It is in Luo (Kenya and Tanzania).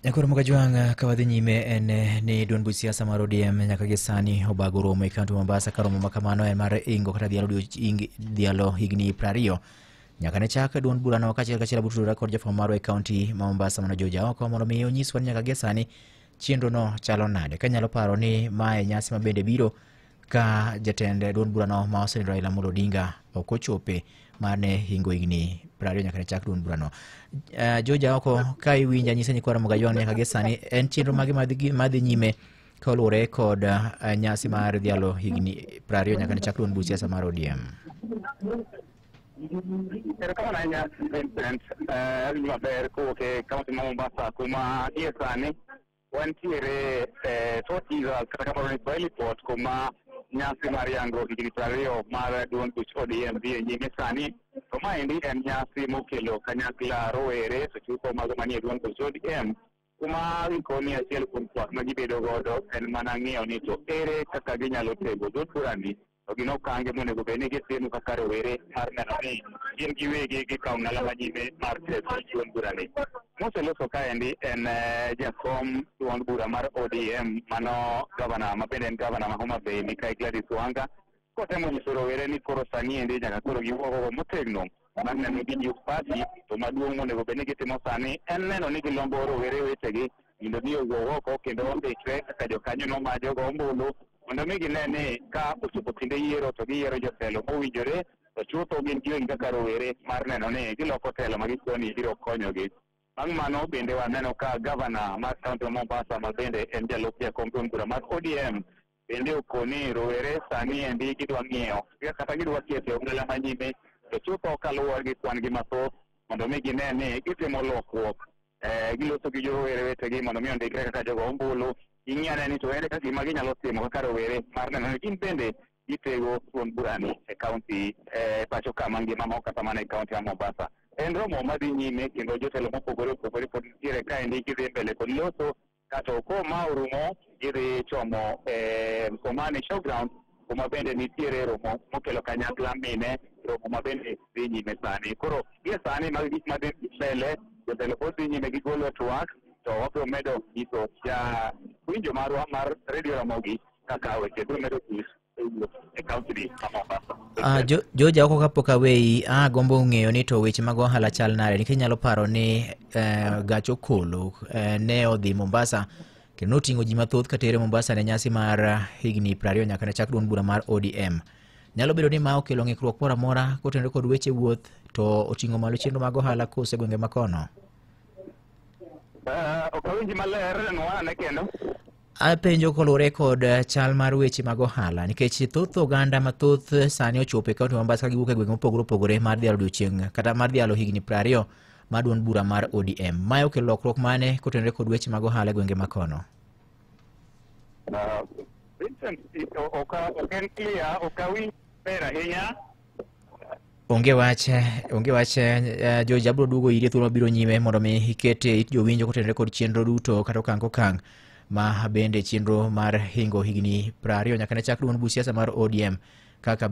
Nyakoro Mogajwang' ka wadhi nyime en ni duond buch siasa mar ODM nyaka gi sani obago romo e kaunti ma Mombasa ka romo ma kamano en mar ingo kata dhialo dhialo higni 20 nyaka ne chak duond burano kaachiel kachiel abiro kod jafwambo marwa e kaunti ma Mombasa mano George Aoko mondo mi onyiswa ni nyaka gi sani chenro no chalo nade. Kanyalo paro ni mae nyasi ma bende biro ka jatend duond burano ma osenindo Raila Amolo Odinga ok ochope mar ne hingo higni 20 nyaka ne chak duond burano. George Aoko, ka iwinja nyisa nyikwa Ramogi Ajwang' nyaka gi sani en chenro mage madhi nyime kaluwore kod nyasi mar dhialo higni 20 nyaka ne chak duond buch siasa mar ODM? Erokamano ahinya, Vincent. Awinjo maber kowuok e kaunti ma Mombasa, kuma gie sani wantiere e Fort Jesus, kata kamano ni Swahili Port, kuma nyasi mar yango higni 20 mar duond buch ODM dhi e nyime sani. To maendi en nyasi mokelo kanyakla rowere to chutho mago manie duond buch ODM, kuma gikoni achiel kuom twak ma gibedo godo en mana ng'iyo ni to ere kaka ginyalo tego duond burani to gin okange monego bed ni gitimo kaka rowere mar neno ni gin giwegi gikawo ng'ala manyime mar tego duond burani. Moseloso kaendi en jakom duond bura mar ODM, mano gavana ma bende en gavana ma Homa Bay, Mikai Gladys Wanga, kotemo nyiso rowere ni koro sani endi nyaka koro giwuog oko motegno mar neno gi youth party. To maduong' monego bed ni gitimo sani en neno ni gilombo rowere wetegi mondo mi owuog oko kendo ondikre kaka jokanyono ma jogo ombulu, mondo mi gine ni ka ochopo kinde yiero to giyiero jotelo mowinjore, to chutho gin giwegi kaka rowere mar neno ni giloko telo ma gikoni biro konyogi. Bang' mano bende waneno ka gavana mar kaunti ma Mombasa, ma bende en jalup jakom duond bura mar ODM, bende okoni rowere sani endi gidwa ng'iyo kata gidwa keto e ong'ala manyime, to chutho kaluwore gi kwan gi mathoth, mondo mi gine ni gitimo lokruok, giloso gi jowere wetegi mondo mi ondikre kaka jogo ombulu, ging'i ane ni to ere kaka gima ginyalo timo kaka rowere mar neno ni gin bende gitego duond burani e kaunti pacho ka mangima ma ok kata mana e kaunti ma Mombasa. En romo madhi nyime kendo jotelo mopogore opogore pod nitiere kaendi, gidhi mbele kod loso kato ko ma orumo gidhi chomo e Mkomani Showground, kuma bende nitiere romo mokelo kanyakla mine, romo ma bende dhi nyime sani. Koro gie sani mag gik madhi mbele, jotelo pod dhi nyime gi golo twak, to wabiro medo nyiso ja winjo marwa mar Radio Ramogi kaka weche biro medo tich e kaunti ma Mombasa. George Aoko, kapok aweyi, agombo ng'eyo ni to weche mag ohala chal nade, nikech inyalo paro ni gach okolo ne odhi Mombasa kendo noting'o ji mathoth katere Mombasa ne nyasi mar higni 20 nyaka ne chak duond bura mar ODM. Nyalo bedo ni ma okelo ng'ikruok moro amora kotenore kod weche wuoth to oting'o malo chenro mag ohala kose gwenge makono? Ok awinji maler, nwane kendo. Apenjo koluwore kod chal mar weche mag ohala, nikech thoth oganda mathoth sani ochopo e kaunti ma Mombasa ka giwuok e gwenge mopogore opogore mar dhialo odiochieng' kata mar dhialo higni 20 mar duond bura mar ODM. Mae okelo lokruok mane kotenore kod weche mag ohala e gwenge makono? Vincent, ok en clear, ok awinj maber ahinya. Onge wach, onge wach. George, abiro duogo iri e thuolo mabiro nyime mondo mi iket e it jowinjo kotenore kod chenro duto kata okang' kokang' ma bende chenro mar hingo higni 20 nyaka ne chak duond buch siasa mar ODM kaka